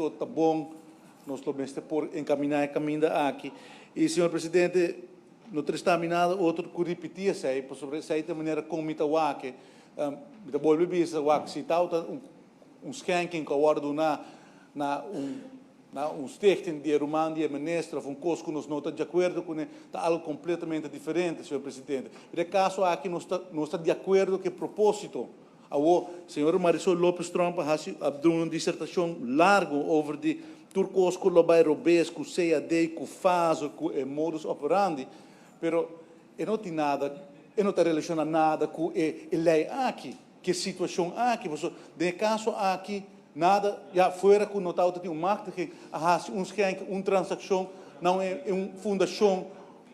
Anto ta bon, nos lo mester por encamina e caminda aki. Y, señor Presidente, no ta resta mi nada otro cu ripiti esey, pasobra esey ta e manera con mi ta wak. Mi ta bolbe bisa, wak, si tau ta un schenking cu a wordo duna na un stichting di e ruman di e minister of un cos cu nos no ta di acuerdo cune, ta algo completamente diferente, señor Presidente. Pero e caso aki nos ta di acuerdo cu e proposito. Awo, señor Marisol Lopez Tromp a haci a duna un disertacion largo over di tur cos cu lo bay robes, cu CAD, cu FASO, cu e modus operandi, pero e no tin nada, e no ta relaciona nada cu e ley aki, cu e situacion aki. Pasobra den e caso aki, nada, ya fuera cu no tabata tin un machtiging, a haci un schenking, un transaccion na un fundacion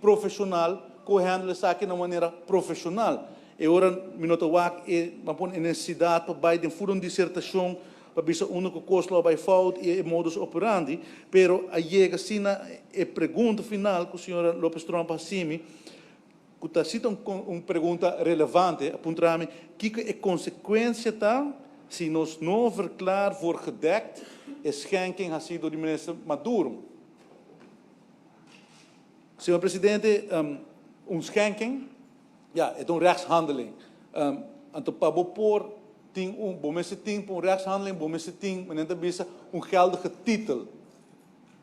profesional cu handle esaki na manera profesional. E ora mi no ta wak e, ban pone, e necesidad pa bay den full un disertacion pa bisa unda cu cos lo a bay fout y e modus operandi, pero a yega asina e pregunta final cu señora Lopez Tromp a haci mi, cu ta asina un pregunta relevante, a puntra mi kico e consecuencia ta si nos no verklaar voor gedekt e schenking haci door di minister Maduro. Señor Presidente, un schenking, ja, e ta un rechtshandeling. Anto pa bo por tin un, bo mester tin pa un rechtshandeling, bo mester tin, manera ta bisa, un geldige titel.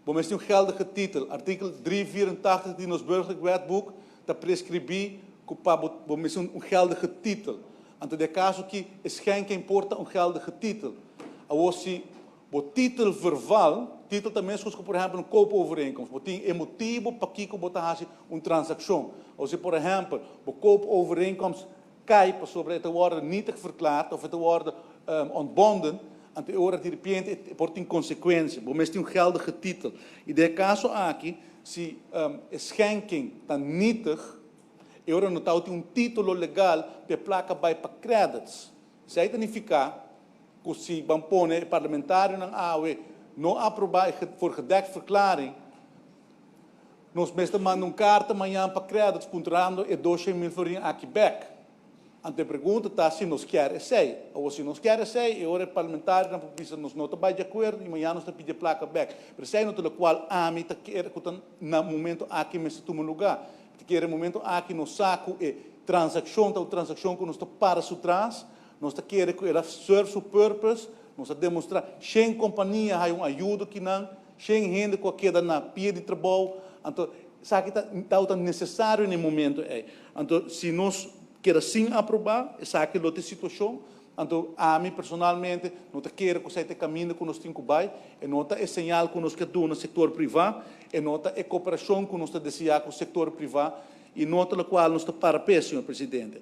Bo mester tin un geldige titel. Artikel 384 di nos Burgerlijk Wetboek ta prescribi cu pa bo, bo mester un geldige titel. Anto den caso aki, e schenking por ta un geldige titel. Awor si bo titel verval, titel ta mescos cu, por ehempel, un koopovereenkomst. Bo tin e motibo pakico bo ta haci un transaccion. Of si, por ehempel, bo koopovereenkomst cay pasobra e ta wordo nietig verklaard of e ta wordo ontbonden, anto e ora di repente e por tin consecuencia. Bo mes tin un geldige titel. Y den e caso aki, si e schenking ta nietig, e ora no ta tin un titulo legal pa e placa bay pa Qredits. Esey ta nifica cu si ban pone e parlamentarionan awe no aproba e voor gedekt verklaring, nos mester manda un carta mañan pa Qredits puntrando e 200.000 florin aki bek. Anto e pregunta ta si nos kier esey. Of si nos kier esey, e ora e parlamentarionan por bisa nos no ta bay di acuerdo y mañan nos ta pidi e placa bek. Pero esey no ta locual ami ta kere cu ta na momento aki mester tuma lugar. Ta kere momento aki nos sa cu e transaccion ta un transaccion cu nos ta para su tras, nos ta kere cu el a serve su purpose, nos a demostra 100 compania hay un ayudo kinan, 100 hende cu a keda na pie di trabou, anto esaki ta necesario na e momento ey. Anto si nos keda sin aproba, esaki lo ta e situacion. Anto ami personalmente no ta kere cu esey ta e caminda cu nos tin cu bay, e no ta e señal cu nos kier duna sector priva, e no ta e cooperacion cu nos ta desea cu sector priva y no ta locual nos ta para pe, señor Presidente.